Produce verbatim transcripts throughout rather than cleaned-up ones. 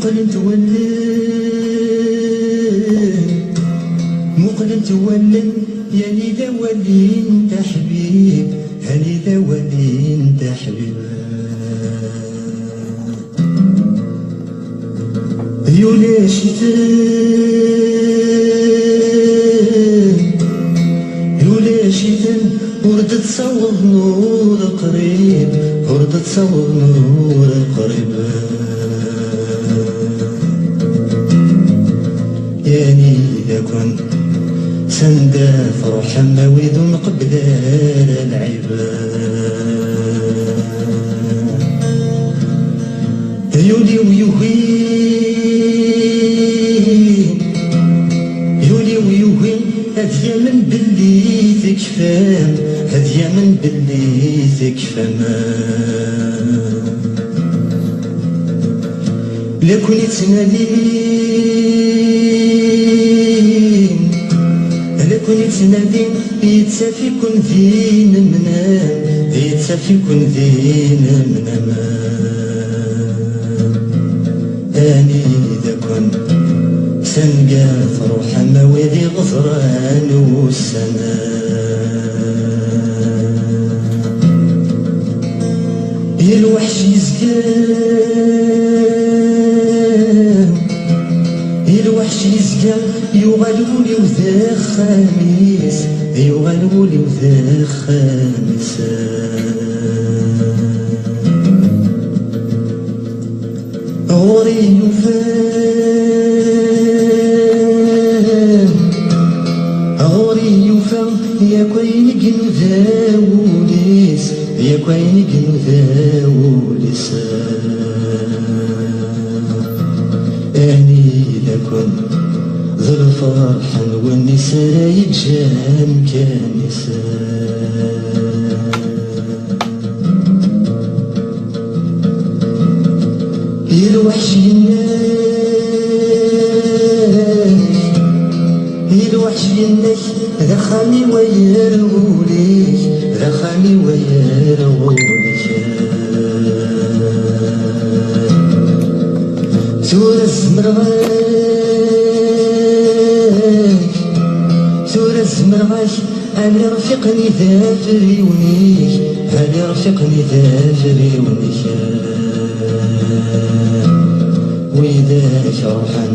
Muqlent wallen, muqlent wallen, yani d awali n taḥbib, yani d awali n taḥbib. Ulac-iten, ulac-iten, ur d-ttawḍen ur qrib, ur d-ttawḍen ur qrib. Yani d akun, sanda truḥem a wid ur nqebbel ara lɛib. Yuli-w yugi, yuli-w yugi, ad yamen belli tekfam, ad yamen belli tekfam. La ken-ittnadi, la ken-ittnadi, yettaf-iken d inemnam, yettaf-iken d inemnam. Anida-ken sanga truḥem a wid iɣeẓran ussan. I lweḥc yezga, i lweḥc yezga, yuɣal wul-iw d axxam-is, yuɣal wul-iw d axxam-is. Ɣur-i yufa, ɣur-i yufa, yakk ayen i inuda wul-is, yakk ayen i inuda wul-is. Anida-ken d lferḥ n win-is ara yeǧǧ amkan-is. I lweḥc yenna-k, i lweḥc yenna-k, d axxam-iw ay ar wul-ik, d axxam-iw ay ar wul-ik. Tura zemreɣ-ak, tura zemreɣ-ak, Ali rfiqen i d afriwen-ik, ali rfiqen i d afriwen-ik. Widak ruḥen,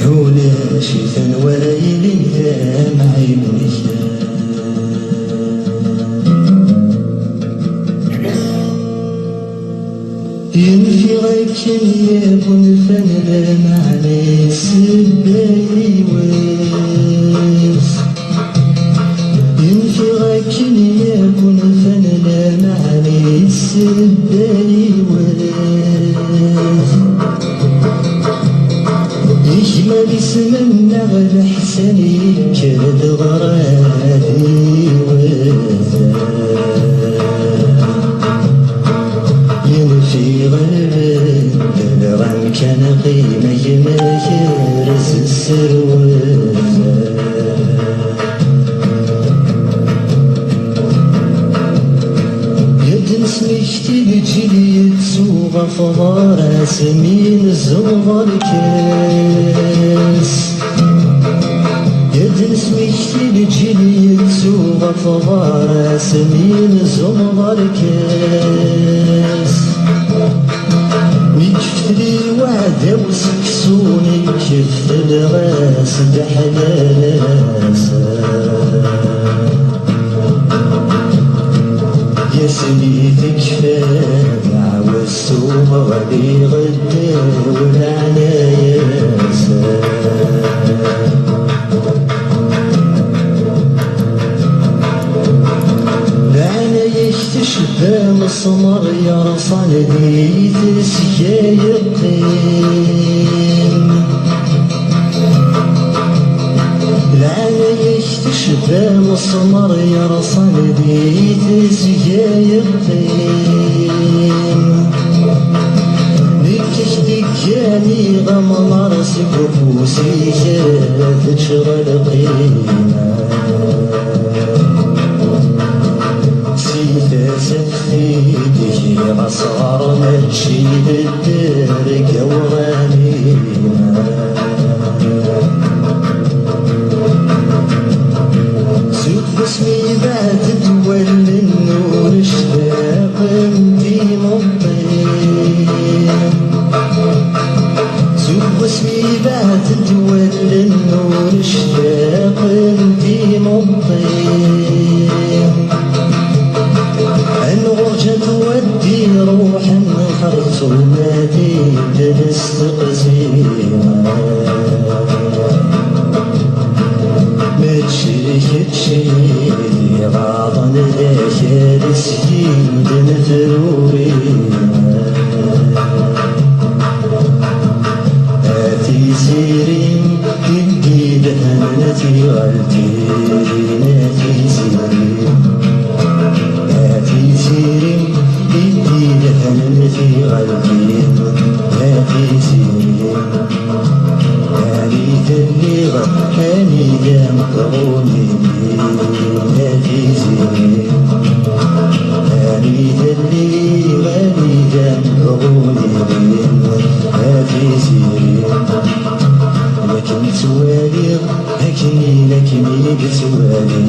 ulac-iten wara yilin tamɛiwnek. Yenfiɣ akken yakk unfan lameɛna yessebba yiwet. Yenfiɣ akken yakk unfan lameɛna yessebba yiwet. Igmal isem-nneɣ Leḥsan yekker-d ɣer ad iwet. Yenfiɣ lbendel amkan qima gma kerz sserwet. Ad d-nesmekti lǧil yettu ɣef ḍar-as mi nzewweḍ lkas. Ad d-nesmekti lǧil yettu ɣef ḍar-as mi nzewweḍ lkas. Mi yeftel i waɛdaw seksu, mi yeftel ɣas d aḥlal-as. Yasmi tekfa dɛwa-s tuɣal iɣeddaw leɛnaya-s. Leɛnaya-k tecba lesmar yerṣan di tesga yeqqim. Leɛnaya-k tecba lesmar yerṣan di tesga yeqqim. Nekk i k-d-iggan iɣamlar seg ufus-ik ad teččeḍ lqima. Si Asefti-d-giɣ asɣar mačči d dderga uɣanim. Seg wasmi beɛden wallen ur ctaqen d imeṭṭi. Seg wasmi beɛden wallen ur ctaqen d imeṭṭi. Anɣur ǧǧant waddi ruḥen xerṣum ad d-nesteqsi. Mačči d kečč i d-iɣaḍen d akal syin d nefruri. A tiziri, i d-idehnen tiɣaltin, a tiziri. A tiziri, i d-idehnen tiɣaltin, a tiziri. Anida lliɣ, anida mɣun ilin, a tiziri. Anida lliɣ, anida mɣun ilin, a tiziri. Akken ttwaliɣ, akken i, akken i d-ttwalin,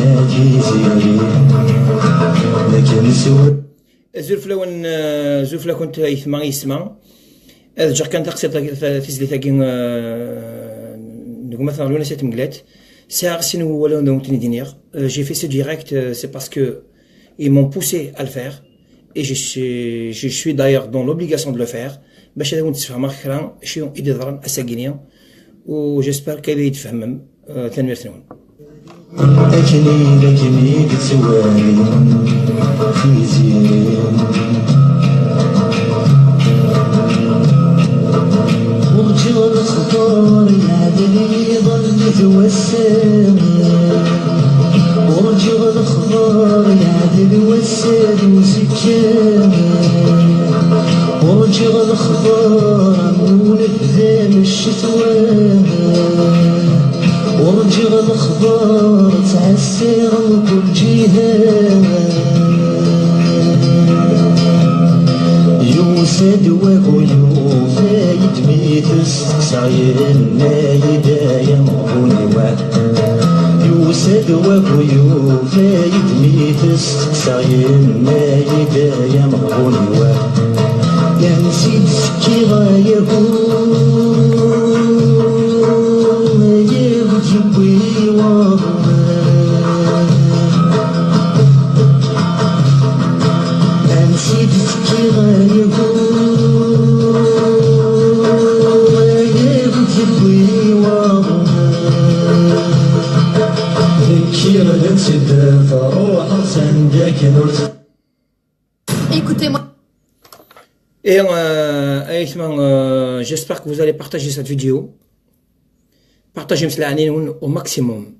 a tiziri. Akken ttwaliɣ. Azul fell-awen, eh, azul fell-akent, aytma, yesma. Ad ǧǧeɣ kan taqsiṭ-agi, ta-, tizlit-agi, eh, n gma-tneɣ Lwennas At Menglat. Sɛiɣ sin n wawalen ad awen-ten-id-iniɣ. Euh, j'ai fait ce direct, euh, c'est parce que ils m'ont poussé à le faire. Et je suis, je suis d'ailleurs dans l'obligation de le faire. Bac ad awen-d-sfehmeɣ kra, acu i d-yeḍran ass-agi-ni. U j'espère qu'ad iyi-d-tfehmem. Euh, tanemmirt-nwen. Akken i d akken i d-ttwali tiziri. Ur ǧǧiɣ lexber yeɛdel yiḍ d wass-a. Ur ǧǧiɣ lexber yeɛdel wass-a d uzekka. Ur ǧǧiɣ lexber am unebdam ccetwa. Ur ǧǧiɣ lexber ttɛassiɣ mkul ǧiha. Yusa-d wagu yufa-yi-d mi t-steqsaɣ, yenna-yi-d ay ameɣbun-iw. Yusa-d wagu yufa-yi-d mi t-steqsaɣ, yenna-yi-d ay ameɣbun-iw. Ansi d-tekkiɣ ay agu, ay agu yewwi waḍu. Ansi d-tekkiɣ ay agu, ay agu yewwi waḍu. Tekkiɣ d tedda truḥ s anda akken ur t- Écoutez-moi. Et, euh, aytma, euh, j'espère que vous allez partager cette vidéo. Partagez-la au maximum.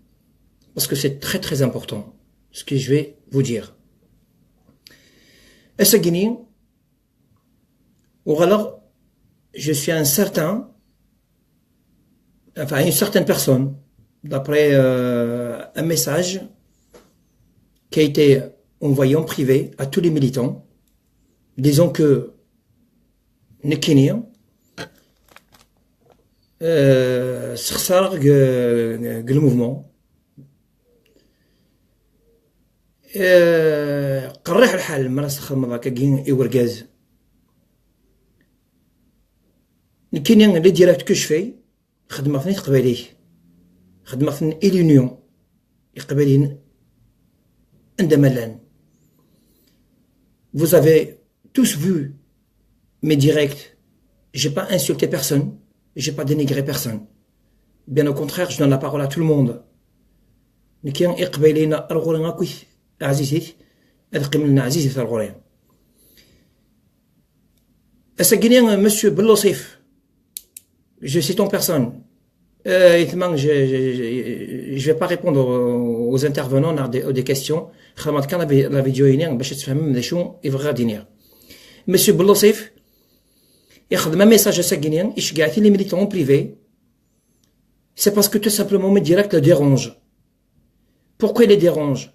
Parce que c'est très, très important ce que je vais vous dire. Ass-agi-ni, uɣaleɣ, je suis un certain, enfin, une certaine personne, d'après, euh, un message qui a été envoyé en privé à tous les militants, disant que nekkini, euh, sexsareɣ deg, deg le mouvement. Euh, qerriḥ lḥal mi ara s-txedmeḍ akkagi i urgaz. Nekkini, les directs que je fais, xedmeɣ-ten i teqbaylit. Xedmeɣ-ten i l'union. Iqbayliyen anda ma llan. Vous avez tous vu mes directs. J'ai pas insulté personne. J'ai pas dénigré personne. Bien au contraire, je donne la parole à tout le monde. Nekki, iqbayliyen ar ɣur-i akk, ɛzizit, ad qqimen ɛzizit ar ɣur-i. Ass-agi-ni, Monsieur Bellossif, je cite en personne. Euh, aytma, je, je, je, je vais pas répondre aux, aux intervenants, à des, aux des questions. Xedmeɣ kan la vi-, la vidéo-ini bac ad tfehmem d acu i bɣiɣ ad d-iniɣ. Monsieur Bellossif, ixdem un message ass-agi-ni, iceggeɛ-it les militants en privé. C'est parce que tout simplement mes directs le dérange. Pourquoi il les dérange?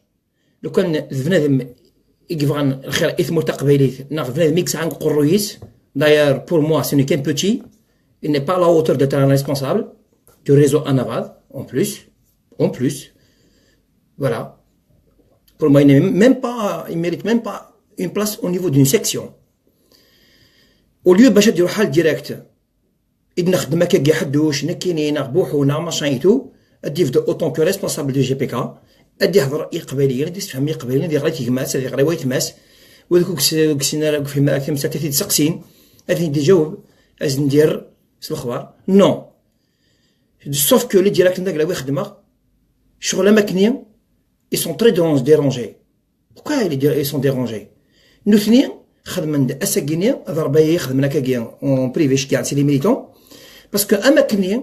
Lukan d bnadem i yebɣan lxir i tmurt taqbaylit, neɣ d bnadem i yesɛan deg uqerruy-is. D'ailleurs, pour moi, ce n'est qu'un petit. Il n'est pas à la hauteur d'être un responsable du réseau Anavad, en plus. En plus. Voilà. Pour moi, il n'est même pas, il mérite même pas une place au niveau d'une section. Au lieu, bac ad iruḥ ɣer direct, i d-nexdem akkagi ḥedduc, nekkini, neɣ Buḥu, neɣ machin et tout, ad d-yebdu autant que responsable du G P K, ad d-ihder i Iqbayliyen, ad d-yessefhem i Iqbayliyen, ad yeɣra i tegmat, ad yeɣra i waytma-s, wid ur yessin ara, ur yefhim ara tamsalt, ad t-id-seqsin, ad ten-id-iǧaweb, ad sen-d-yerr s lexbar. Non. Sauf que les directs n Daglawi xedmeɣ, ccɣel am akkenni, ils sont très dérangés. Pourquoi ils sont dérangés? Nutni xedmen-d ass-agi-nni, d Rebbi i xedmen akkagi en privé, ceggɛen si les militants, parce que am akkenni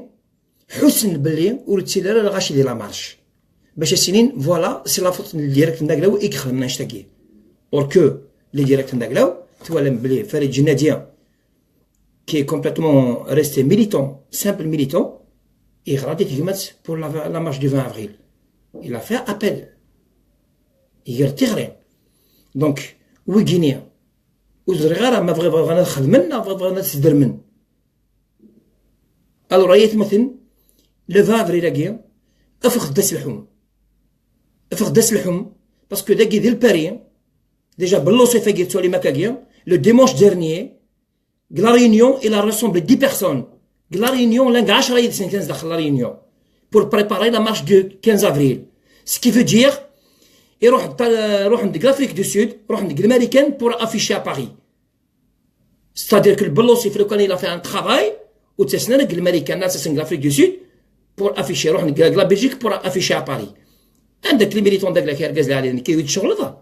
ḥussen belli ur yettili ara lɣaci di la marche, bac as-inin, voilà, c'est la faute n direct n Daglawi i ixedmen annect-agi. Or que les directs n Daglawi, twalam belli Farid Jennadi, qui est complètement resté militant, simple militant, yeɣra di tegmat pour la, la marche du vingt avril. Il a fait appel. Iger tiɣri. Donc, wigini, ur ẓriɣ ara ma bɣiɣ, bɣan ad xedmen neɣ bɣiɣ, bɣan ad sdermen. Alors, ay atmaten, le vingt avril-agi, afeɣ-d aselḥum. Afeɣ-d aselḥum, parce que dagi di Lpari, déjà, belluṣif-agi, ttwalim akkagi, le dimanche dernier, deg La Réunion, il a rassemblé dix personnes. Deg La Réunion, llan ɛecra yid-sen kan zdaxel La Réunion, pour préparer la marche du quinze avril. Ce qui veut dire, iruḥ, ruḥen deg l'Afrique du Sud, ruḥen deg Lmarikan pour afficher à Paris. C'est-à-dire que le belluṣif, lukan il a fait un travail, ur ttasen ara deg Lmarikan, ttasen deg l'Afrique du Sud, pour afficher, ruḥen deg la Belgique pour afficher à Paris. Anda-k les militants Daglawi, argaz lɛali, nekk i d-tceɣleḍ?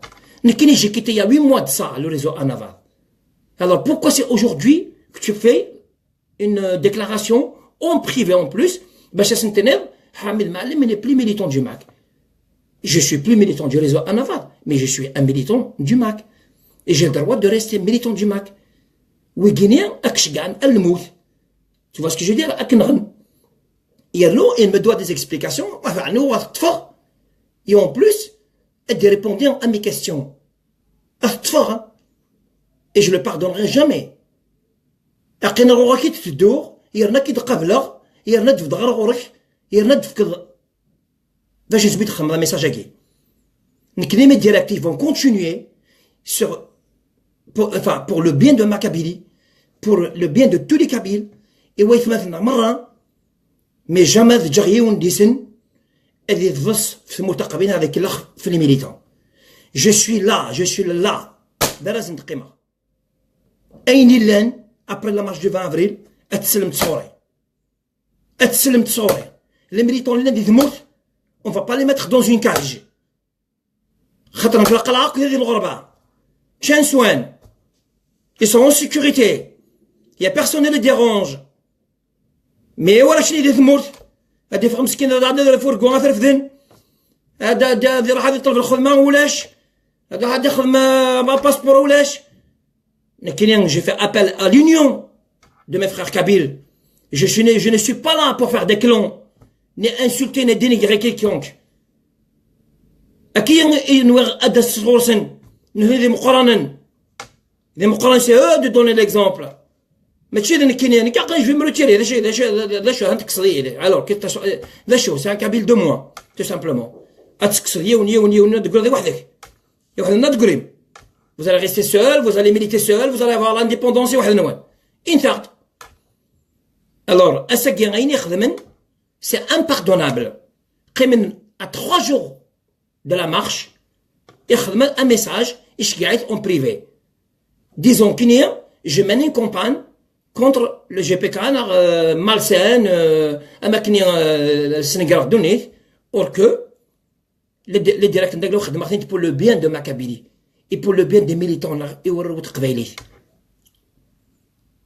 Nekkini, j'ai quitté il y a huit mois de ça, le réseau Anavad. Alors pourquoi c'est aujourd'hui que tu fais une, euh, déclaration en privé en plus, bac ad as-tiniḍ, Ḥamid Mɛellem n'est plus militant du MAK. Je suis plus militant du réseau Anavad, mais je suis un militant du MAK. Et j'ai le droit de rester militant du MAK. Wigini, ad k-ceggɛen ar lmut. Tu vois ce que je veux dire? Ad k-nɣen. Yernu, il me doit des explications, ad ɛnu, ad ṭṭfeɣ. Et en plus, ad d-répondre à mes questions. Ad t-ṭṭfeɣ, hein. Et je le pardonnerai jamais. Aqin ɣur-k i d-tedduɣ, yerna k-id-qableɣ, yerna d-bedɣeɣ ɣur-k, yerna d-tefkeḍ. D acu i d-txedmeḍ message-agi? Nekk, les médias actifs vont continuer sur, pour, enfin, pour le bien de ma Kabylie, pour le bien de tous les Kabyles, i waytmaten-nneɣ merra, mais jamais ad ǧǧeɣ yiwen deg-sen ad yeḍbes f tmurt taqbaylit avec lexf f les militants. Je suis là, je suis là. D arraz n teqqimeɣ. Ayen illan, après la marche du vingt avril, ad teslemt sɣur-i. Ad teslemt sɣur-i. Les militants llan di tmurt, on va pas les mettre dans une cage. Xaṭer nekk la qalaɣ akk di lɣerba. Ččan swan. Ils sont en sécurité. Il y a personne ne les dérange. Mais wara cni di tmurt. Ad yeffeɣ meskin, ad ɛeddi di furgu, ad t-refden. Ad, ad, ad iruḥ ad iṭleb lxedma, ulac. Ad iruḥ ad ixdem, euh, passeport, ulac. Nekkini, je fais appel à l'union de mes frères kabyles. Je suis, je ne suis pas là pour faire des clans, ni insulter, ni dénigrer quiconque. Akka i nwiɣ ad as-sɣursen, nutni d imeqqranen. D imeqqranen, c'est eux de donner l'exemple. Mačči d nekkini, nekk aql-i je vais me retirer, d acu, d acu, d acu, ad tekkseḍ-iyi. Alors, quitte à, d acu, c'est un kabyle de moins, tout simplement. Ad tekkseḍ yiwen, yiwen, yiwen, ad tegreḍ weḥd-k. Weḥd-nneɣ ad tegrim. Vous allez rester seul, vous allez militer seul, vous allez avoir l'indépendance weḥd-nwen. Intaɣ-d. Alors, ass-agi ayen i xedmen, c'est impardonnable. Qqimen à trois jours de la marche, ixdem un message, iceggeɛ-it en privé. Disons kini, je mène une campagne contre le G P K, neɣ, euh, malsaine, euh, am akken, euh, sneggreɣ ddunit, or que les, les directs n Dagla xedmeɣ-ten pour le bien de ma Kabylie et pour le bien des militants neɣ i warraw n teqbaylit.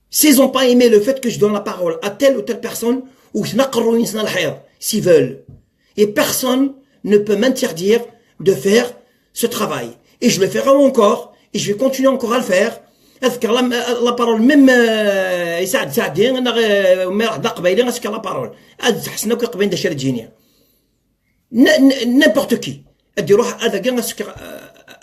S'ils ont pas aimé le fait que je donne la parole à telle ou telle personne, ou s'ils veulent, et personne ne peut m'interdire de faire ce travail. Et je le ferai encore, et je vais continuer encore à le faire. Ad fkeɣ la, la parole même, euh, i Saɛd Saɛdi, neɣ, euh, ma d aqbayli, ad fkeɣ la parole. Ad ḥessen akk iqbayliyen d acu ara d-yini. N-, n-, n'importe qui. Ad iruḥ ad agi ad s-fkeɣ, euh,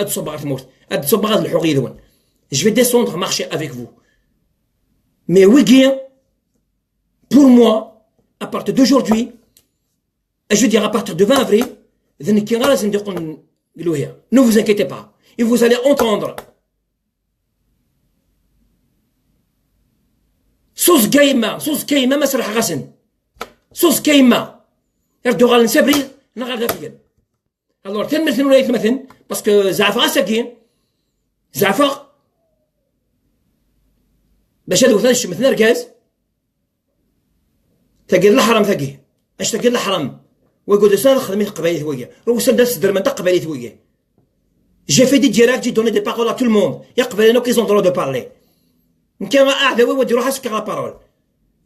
ad ṣubbeɣ ɣer tmurt, ad ṣubbeɣ ad lḥuɣ yid-wen. Je vais descendre marcher avec vous. Mais wigi, pour moi, à partir d'aujourd'hui, je veux dire à partir de vingt avril, d nekki ara sen-d-iqqen deg lwehya. Ne vous inquiétez pas. Et vous allez entendre. S uẓekka yemma, s uẓekka yemma ma serḥeɣ-asen. S uẓekka yemma. Ar d-uɣalen s abrid, neɣ ar d afgen. Alors, tanemmirt-nwen ay atmaten, parce que zeɛfeɣ ass-agi, zeɛfeɣ bac ad wten ad cemten argaz. Tagi d leḥram tagi. Acu tagi d leḥram? Wagi ur d-usan ad xedmen teqbaylit wagi. Ur usan-d ad sdermen taqbaylit wagi. J'ai fait des directs, j'ai donné des paroles à tout le monde. Iqbayliyen akk, ils ont droit de parler. Nekki aɛdaw-iw ad iruḥ ad s-fkeɣ la parole.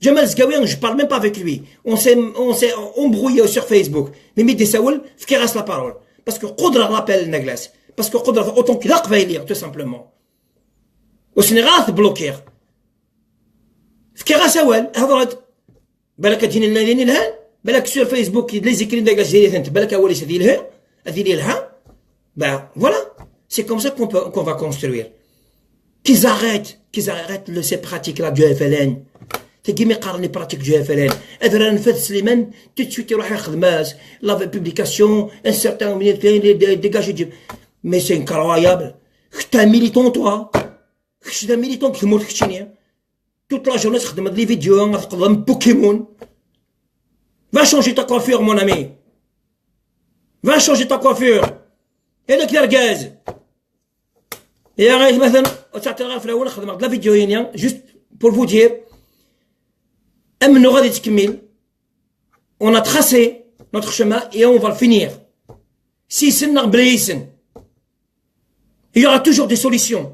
Ǧamal Zgawi, je parle même pas avec lui. On s'est, on s'est embrouillé sur Facebook. Mi mi d-isawel, fkiɣ-as la parole. Parce que qudreɣ l'appel n Aglas. Parce que qudreɣ autant que d aqbayli, tout simplement. Ur sniɣ ara tblokiɣ. Fkiɣ-as awal, hedreɣ-d. Balak ad d-yini llan yelhan, balak sur Facebook, les écrits d Aglas diri-tent, balak awal-is ad yelha, ad yili yelha. Ben, voilà. C'est comme ça qu'on peut, qu'on va construire. Qu'ils arrêtent, qu'ils arrêtent le, ces pratiques-là du F L N. Tagi mi qqaren les pratiques du F L N. Adrar n Fad Sliman, tout de suite, iruḥ ixdem-as la publication, un certain, dégagé du, Mais c'est incroyable. Kečč t'es un militant, toi. Kečč d militant deg tmurt keččini. Toute la journée txeddmeḍ les vidéos, ad tqeḍem Pokémon. Va changer ta coiffure, mon ami. Va changer ta coiffure. Et le clergaz. Et arrête maintenant. Au théâtre, la vidéo, juste pour vous dire. Amno غادي تكمل. On a tracé notre chemin et on va le finir. Si c'est il y aura toujours des solutions.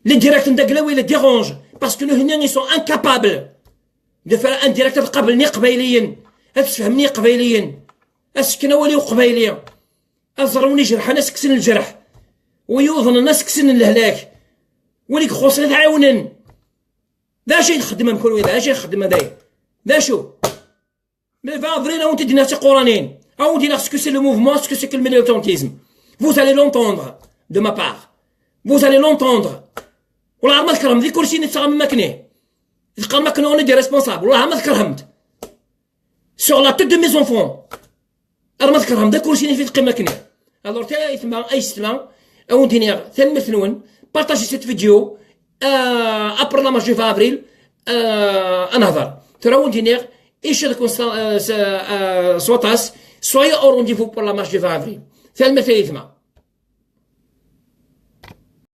Les directs de Daglaoui les dérangent parce que les gens ils sont incapables de faire un direct قبل ني قبايليين. هاد الشفهم ني قبايليين. اسكنا ولي قبايلي. ازروني جرحنا سكسن الجرح. ويوضن سكسن الهلاك. وليك خصنا تعاونن. ذا شيء يخدم كل وين، ذا شيء يخدم هذا. ذا شو؟ Mais va avril, on dit ناس قرانين. On dit ce que c'est le mouvement, ce que c'est que le militantisme. Vous allez l'entendre de ma part. Vous allez l'entendre. والله ما تكرهم ذي كرسي نتسغم مكني. تقر مكني on est des responsables. والله ما تكرهمت. Sur la tête de mes enfants. Alors ما تكرهم ذا كرسي نفيد قيمة كني. Alors تي ايثما ايستما. او دينيغ ثانمثنون. Partagez cette vidéo. Après la marche du vingt avril. انهضر ترى ودينيغ ايش تكون سواطاس. Soyez au rendez-vous pour la marche du vingt avril. ثانمث ايثما.